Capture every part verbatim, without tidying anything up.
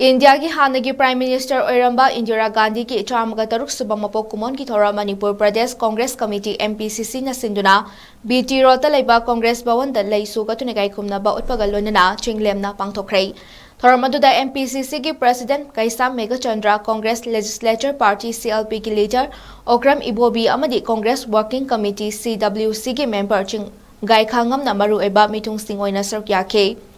ꯏꯟꯗꯤꯌꯥꯒꯤ ꯍꯥꯟꯅꯒꯤ Prime Minister ꯑꯣꯏꯔꯝꯕ ꯏꯟꯗꯤꯔꯥ ꯒꯥꯟꯙꯤꯒꯤ ꯆꯥꯝꯃꯒ ꯇꯔꯨꯛ ꯁꯨꯕ ꯃꯄꯣꯛ ꯀꯨꯝꯑꯣꯟꯒꯤ ꯊꯧꯔꯝ Manipur Pradesh Congress committee, M P C C, ꯅ ꯁꯤꯟꯗꯨꯅ B T Road ꯇ ꯂꯩꯕ ꯀꯣꯡꯒ꯭ꯔꯦꯁ ꯚꯋꯟꯗ ꯂꯩꯁꯨ ꯀꯠꯇꯨꯅ ꯏꯀꯥꯏ ꯈꯨꯝꯅꯕ ꯎꯠꯄꯒ ꯂꯣꯏꯅꯅ ꯆꯤꯡꯂꯦꯝꯅ ꯄꯥꯡꯊꯣꯛꯈ꯭ꯔꯦ꯫ ꯊꯧꯔꯝ ꯑꯗꯨꯗ M P C C ꯒꯤ President ꯀꯩꯁꯥꯝ Meghachandra, Congress Legislature Party, C L P ꯒꯤ leader ꯑꯣꯀ꯭ꯔꯝ ꯏꯕꯣꯕꯤ ꯑꯃꯗꯤ Congress Working Committee, C W C, ꯒꯤ member ꯆꯤꯡ ꯒꯥꯏꯈꯥꯉꯝꯅ ꯃꯔꯨꯑꯣꯏꯕ ꯃꯤꯊꯨꯡꯁꯤꯡ ꯑꯣꯏꯅ ꯁꯔꯨꯛ ꯌꯥꯈꯤ꯫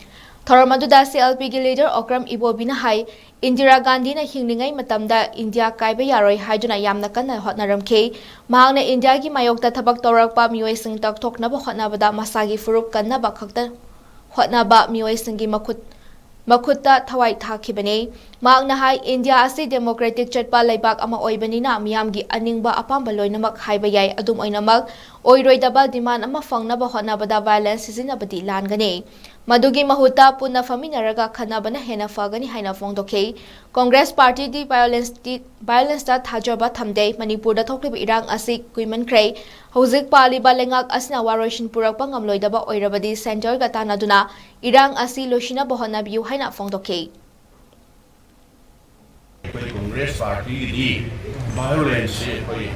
ꯊꯧꯔꯝ ꯑꯗꯨꯗ C L P ꯒꯤ leader ꯑꯣꯀ꯭ꯔꯝ ꯏꯕꯣꯕꯤꯅ ꯍꯥꯏ, ꯏꯟꯗꯤꯔꯥ ꯒꯥꯟꯙꯤꯅ ꯍꯤꯡꯂꯤꯉꯩ ꯃꯇꯝꯗ ꯏꯟꯗꯤꯌꯥ ꯀꯥꯏꯕ ꯌꯥꯔꯣꯏ ꯍꯥꯏꯗꯨꯅ ꯌꯥꯝꯅ ꯀꯟꯅ ꯍꯣꯠꯅꯔꯝꯈꯤ꯫ ꯃꯍꯥꯛꯅ ꯏꯟꯗꯤꯌꯥꯒꯤ ꯃꯥꯌꯣꯛꯇ ꯊꯕꯛ ꯇꯧꯔꯛꯄ ꯃꯤꯑꯣꯏꯁꯤꯡ ꯇꯛꯊꯣꯛꯅꯕ ꯍꯣꯠꯅꯕꯗ ꯃꯁꯥꯒꯤ ꯐꯨꯔꯨꯞ ꯀꯟꯅꯕ ꯈꯛꯇ ꯍꯣꯠꯅꯕ ꯃꯤꯑꯣꯏꯁꯤꯡꯒꯤ ꯃꯈꯨꯠ, ꯃꯈꯨꯠꯇ ꯊꯋꯥꯏ ꯊꯥꯈꯤꯕꯅꯤ꯫ ꯃꯍꯥꯛꯅ ꯍꯥꯏ, ꯏꯟꯗꯤꯌꯥ ꯑꯁꯤ democratic ꯆꯠꯄ ꯂꯩꯕꯥꯛ ꯑꯃ ꯑꯣꯏꯕꯅꯤꯅ ꯃꯤꯌꯥꯝꯒꯤ ꯑꯅꯤꯡꯕ ꯑꯄꯥꯝꯕ ꯂꯣꯏꯅꯃꯛ ꯍꯥꯏꯕ ꯌꯥꯏ꯫ ꯑꯗꯨꯝ ꯑꯣꯏꯅꯃꯛ, ꯑꯣꯏꯔꯣꯏꯗꯕ demand ꯑꯃ ꯐꯪꯅꯕ ꯍꯣꯠꯅꯕꯗ violence ꯁꯤꯖꯤꯟꯅꯕꯗꯤ ꯂꯥꯟꯒꯅꯤ꯫ ꯃꯗꯨꯒꯤ ꯃꯍꯨꯠꯇ ꯄꯨꯟꯅ ꯐꯝꯃꯤꯟꯅꯔꯒ ꯈꯟꯅꯕꯅ ꯍꯦꯟꯅ ꯐꯒꯅꯤ ꯍꯥꯏꯅ ꯐꯣꯡꯗꯣꯛꯈꯤ꯫ ꯀꯣꯡꯒ꯭ꯔꯦꯁ ꯄꯥꯔꯇꯤꯗꯤ violence ꯇꯤ, violence ꯇ ꯊꯥꯖꯕ ꯊꯝꯗꯦ꯫ ꯃꯅꯤꯄꯨꯔꯗ ꯊꯣꯛꯂꯤꯕ ꯏꯔꯥꯡ ꯑꯁꯤ ꯀꯨꯏꯃꯟꯈ꯭ꯔꯦ꯫ ꯍꯧꯖꯤꯛ ꯄꯥꯜꯂꯤꯕ ꯂꯩꯉꯥꯛ ꯑꯁꯤꯅ ꯋꯥꯔꯣꯏꯁꯤꯟ ꯄꯨꯔꯛꯄ ꯉꯝꯂꯣꯏꯗꯕ ꯑꯣꯏꯔꯕꯗꯤ centre ꯒ ꯇꯥꯟꯅꯗꯨꯅ ꯏꯔꯥꯡ ꯑꯁꯤ ꯂꯣꯏꯁꯤꯟꯅꯕ ꯍꯣꯠꯅꯕꯤꯌꯨ ꯍꯥꯏꯅ ꯐꯣꯡꯗꯣꯛꯈꯤ꯫ ꯑꯩꯈꯣꯏ ꯀꯣꯡꯒ꯭ꯔꯦꯁ ꯄꯥꯔꯇꯤꯒꯤꯗꯤ violence ꯁꯦ ꯑꯩꯈꯣꯏ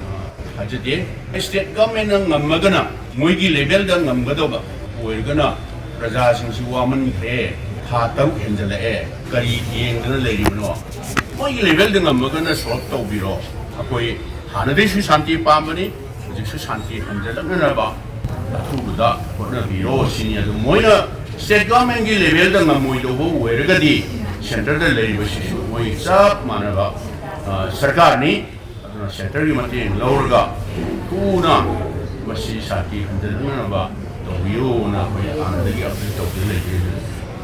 ꯊꯥꯖꯗꯦ꯫ State government ꯅ ꯉꯝꯃꯒꯅ, ꯃꯣꯏꯒꯤ level ꯗ ꯉꯝꯒꯗꯧꯕ ꯑꯣꯏꯔꯒꯅ, ꯄ꯭ꯔꯖꯥꯁꯤꯡꯁꯤ ꯋꯥꯃꯟꯈ꯭ꯔꯦ, ꯊꯥ ꯇꯔꯨꯛ ꯍꯦꯟꯖꯜꯂꯛꯑꯦ, ꯀꯔꯤ ꯌꯦꯡꯗꯅ ꯂꯩꯔꯤꯕꯅꯣ? ꯃꯣꯏꯒꯤ level ꯗ ꯉꯝꯃꯒꯅ solve ꯇꯧꯕꯤꯔꯣ꯫ ꯑꯩꯈꯣꯏ ꯍꯥꯟꯅꯗꯩꯁꯨ ꯁꯥꯟꯇꯤ ꯄꯥꯝꯕꯅꯤ, ꯍꯧꯖꯤꯛꯁꯨ ꯁꯥꯟꯇꯤ ꯍꯟꯖꯜꯂꯛꯅꯅꯕ ꯑꯊꯨꯕꯗ ꯍꯣꯠꯅꯕꯤꯔꯣ ꯁꯤꯅꯤ꯫ ꯑꯗꯨ ꯃꯣꯏꯅ state government ꯀꯤ level ꯗ ꯉꯝꯃꯣꯏꯗꯧꯕ ꯑꯣꯏꯔꯒꯗꯤ centre ꯗ ꯂꯩꯔꯤꯕꯁꯤꯁꯨ ꯃꯣꯏ ꯆꯞ ꯃꯥꯟꯅꯕ, ꯑ, ꯁꯔꯀꯥꯔꯅꯤ꯫ ꯑꯗꯨꯅ centre ꯒꯤ ꯃꯇꯦꯡ ꯂꯧꯔꯒ ꯊꯨꯅ ꯃꯁꯤ ꯁꯥꯟꯇꯤ ꯍꯟꯖꯤꯟꯅꯅꯕ ꯇꯧꯕꯤꯌꯨꯅ ꯑꯩꯈꯣꯏ ꯍꯥꯟꯅꯗꯒꯤ appeal ꯇꯧꯗꯨꯅ ꯂꯩꯖꯩ꯫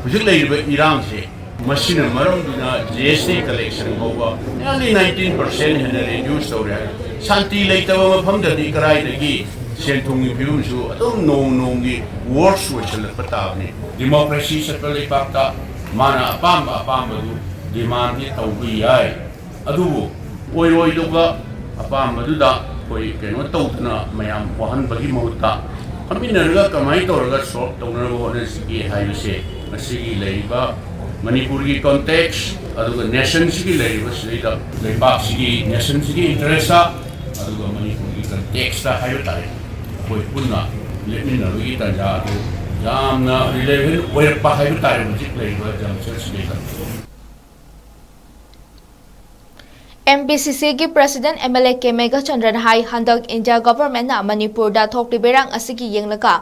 ꯍꯧꯖꯤꯛ ꯂꯩꯔꯤꯕ ꯏꯔꯥꯡꯁꯦ, ꯃꯁꯤꯅ ꯃꯔꯝꯗꯨꯅ G S T collection ꯐꯥꯎꯕ nearly nineteen percent ꯍꯦꯟꯅ reduce ꯇꯧꯔꯦ ꯍꯥꯏ꯫ ꯁꯥꯟꯇꯤ ꯂꯩꯇꯕ ꯃꯐꯝꯗꯗꯤ ꯀꯗꯥꯏꯗꯒꯤ ꯁꯦꯟ ꯊꯨꯝꯒꯤ ꯐꯤꯕꯝꯁꯨ ꯑꯗꯨꯝ ꯅꯣꯡ ꯅꯣꯡꯒꯤ worse ꯑꯣꯏꯁꯤꯜꯂꯛꯄ ꯇꯥꯕꯅꯤ꯫ Democracy ꯆꯠꯄ ꯂꯩꯕꯥꯛꯇ ꯃꯥꯅ ꯑꯄꯥꯝꯕ ꯑꯄꯥꯝꯕꯗꯨ demand ꯗꯤ ꯇꯧꯕ ꯌꯥꯏ꯫ ꯑꯗꯨꯕꯨ ꯑꯣꯏꯔꯣꯏꯗꯧꯕ ꯑꯄꯥꯝꯕꯗꯨꯗ ꯑꯩꯈꯣꯏ ꯀꯩꯅꯣ ꯇꯧꯗꯅ ꯃꯌꯥꯝ ꯋꯥꯍꯟꯕꯒꯤ ꯃꯍꯨꯠꯇ ꯐꯝꯃꯤꯟꯅꯔꯒ ꯀꯃꯥꯏꯅ ꯇꯧꯔꯒ solve ꯇꯧꯅꯅꯕ ꯍꯣꯠꯅꯁꯤꯒꯦ ꯍꯥꯏꯕꯁꯦ ꯉꯁꯤꯒꯤ ꯂꯩꯔꯤꯕ ꯃꯅꯤꯄꯨꯔꯒꯤ ꯀꯣꯟꯇꯦꯛꯁ ꯑꯗꯨꯒ ꯅꯦꯁꯟꯁꯤꯒꯤ ꯂꯩꯔꯤꯕ ꯁꯤꯗꯩꯗ ꯂꯩꯕꯥꯛꯁꯤꯒꯤ ꯅꯦꯁꯟꯁꯤꯒꯤ ꯏꯟꯇꯔꯦꯁꯇ ꯑꯗꯨꯒ ꯃꯅꯤꯄꯨꯔꯒꯤ ꯀꯟꯇꯦꯛꯁꯇ ꯍꯥꯏꯕ ꯇꯥꯔꯦ, ꯑꯩꯈꯣꯏ ꯄꯨꯟꯅ ꯂꯦꯞꯃꯤꯟꯅꯕꯒꯤ ꯇꯥꯟꯖꯥ ꯑꯗꯨ ꯌꯥꯝꯅ ꯔꯤꯂꯦꯚꯦꯟ ꯑꯣꯏꯔꯛꯄ ꯍꯥꯏꯕ ꯇꯥꯔꯦ ꯍꯧꯖꯤꯛ ꯂꯩꯔꯤꯕ ꯖꯟꯁꯔꯁꯤꯗꯩꯗ꯫ ꯑꯦꯝ ꯕꯤ ꯁꯤ ꯁꯤꯒꯤ president M L A K ꯃꯦꯘꯆꯟꯗ꯭ꯔꯟ ꯍꯥꯏ, ꯍꯟꯗꯛ ꯏꯟꯗꯤꯌꯥ ꯒꯚꯔꯟꯃꯦꯟꯠꯅ ꯃꯅꯤꯄꯨꯔꯗ ꯊꯣꯛꯂꯤꯕ ꯏꯔꯥꯡ ꯑꯁꯤꯒꯤ ꯌꯦꯡꯂꯒ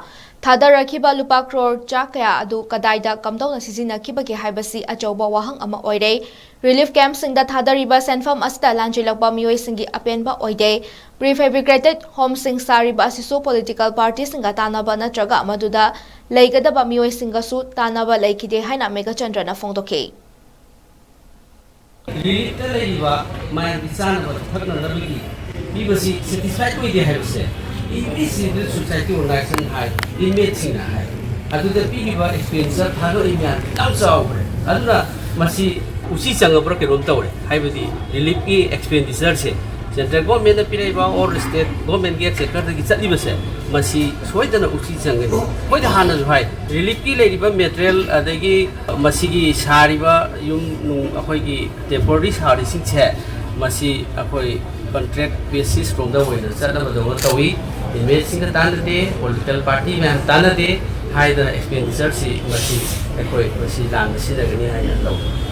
ꯊꯥꯗꯔꯛꯈꯤꯕ ꯂꯨꯄꯥ ꯀ꯭ꯔꯣꯔ ꯆꯥ ꯀꯌꯥ ꯑꯗꯨ ꯀꯗꯥꯏꯗ ꯀꯝꯗꯧꯅ ꯁꯤꯖꯤꯟꯅꯈꯤꯕꯒꯦ ꯍꯥꯏꯕꯁꯤ ꯑꯆꯧꯕ ꯋꯥꯍꯪ ꯑꯃ ꯑꯣꯏꯔꯦ꯫ ꯔꯤꯂꯤꯐ ꯀꯦꯝꯞꯁꯤꯡꯗ ꯊꯥꯗꯔꯤꯕ ꯁꯦꯟꯐꯝ ꯑꯁꯤꯗ ꯂꯥꯟꯖꯦꯜꯂꯛꯄ ꯃꯤꯑꯣꯏꯁꯤꯡꯒꯤ ꯑꯄꯦꯟꯕ ꯑꯣꯏꯗꯦ꯫ ꯄ꯭ꯔꯤ ꯐꯦꯕ꯭ꯔꯤꯀꯦꯇꯦꯗ ꯍꯣꯝꯁꯤꯡ ꯁꯥꯔꯤꯕ ꯑꯁꯤꯁꯨ ꯄꯣꯂꯤꯇꯤꯀꯦꯜ ꯄꯥꯔꯇꯤꯁꯤꯡꯒ ꯇꯥꯟꯅꯕ ꯅꯠꯇ꯭ꯔꯒ ꯃꯗꯨꯗ ꯂꯩꯒꯗꯕ ꯃꯤꯑꯣꯏꯁꯤꯡꯒꯁꯨ ꯇꯥꯟꯅꯕ ꯂꯩꯈꯤꯗꯦ ꯍꯥꯏꯅ ꯃꯦꯘꯆꯟꯗ꯭ꯔꯅ ꯐꯣꯡꯗꯣꯛꯈꯤ꯫ ꯔꯤꯂꯤꯐꯇ ꯂꯩꯔꯤꯕ ꯃꯌꯥꯝꯒꯤ ꯆꯥꯅꯕ ꯊꯛꯅꯅꯕꯒꯤ ꯄꯤꯕꯁꯤ ꯁꯦꯇꯤꯁꯐꯥꯏꯗ ꯑꯣꯏꯗꯦ ꯍꯥꯏꯕꯁꯦ ꯏꯟꯗꯤꯖꯤꯅꯁ ꯁꯣꯁꯥꯏꯇꯤ ꯑꯣꯔꯒꯅꯥꯏꯖꯦꯁꯟ ꯍꯥꯏ, ꯏꯟꯃꯦꯠꯁꯤꯡꯅ ꯍꯥꯏ꯫ ꯑꯗꯨꯗ ꯄꯤꯔꯤꯕ ꯑꯦꯛꯁꯄꯦꯟꯗꯤꯆꯔ ꯊꯥꯗꯣꯛꯏ ꯃꯌꯥꯝ ꯌꯥꯝ ꯆꯥꯎꯈ꯭ꯔꯦ꯫ ꯑꯗꯨꯅ ꯃꯁꯤ ꯎꯆꯤ ꯆꯪꯉꯕ꯭ꯔꯥ ꯀꯩꯅꯣꯝ ꯇꯧꯔꯦ꯫ ꯍꯥꯏꯕꯗꯤ ꯔꯤꯂꯤꯐꯀꯤ ꯑꯦꯛꯁꯄꯦꯟꯗꯤꯆꯔꯁꯦ ꯁꯦꯟꯇ꯭ꯔꯦꯜ ꯒꯣꯔꯃꯦꯟꯅ ꯄꯤꯔꯛꯏꯕ ꯑꯣꯔ ꯁ꯭ꯇꯦꯠ ꯒꯣꯔꯃꯦꯟꯒꯤ ꯑꯦꯛꯁꯦꯀꯔꯗꯒꯤ ꯆꯠꯂꯤꯕꯁꯦ ꯃꯁꯤ ꯁꯣꯏꯗꯅ ꯎꯆꯤ ꯆꯪꯒꯅꯤ꯫ ꯃꯣꯏꯗ ꯍꯥꯟꯅꯁꯨ ꯍꯥꯏ, ꯔꯤꯂꯤꯐꯀꯤ ꯂꯩꯔꯤꯕ ꯃꯦꯇꯔꯤꯌꯦꯜ ꯑꯗꯒꯤ ꯃꯁꯤꯒꯤ ꯁꯥꯔꯤꯕ ꯌꯨꯝ ꯅꯨꯡ ꯑꯩꯈꯣꯏꯒꯤ ꯇꯦꯝꯄꯣꯔꯔꯤ ꯁꯥꯔꯤꯁꯤꯡꯁꯦ ꯃꯁꯤ ꯑꯩꯈꯣꯏ ꯀꯟꯇ꯭ꯔꯦꯛ ꯕꯦꯁꯤꯁ ꯔꯣꯝꯗ ꯑꯣꯏꯅ ꯆꯠꯅꯕꯗꯧꯅ ꯇꯧꯏ꯫ ꯏꯟꯃꯦꯠꯁꯤꯡꯒ ꯇꯥꯟꯅꯗꯦ, ꯄꯣꯂꯤꯇꯤꯀꯦꯜ ꯄꯥꯔꯇꯤ ꯃꯌꯥꯝ ꯇꯥꯟꯅꯗꯦ ꯍꯥꯏꯗꯅ ꯑꯦꯛꯁꯄꯦꯟꯗꯤꯆꯔꯁꯤ ꯃꯁꯤ ꯑꯩꯈꯣꯏ ꯃꯁꯤ ꯂꯥꯟꯅ ꯁꯤꯖꯤꯟꯅꯒꯅꯤ ꯍꯥꯏꯅ ꯂꯧꯏ꯫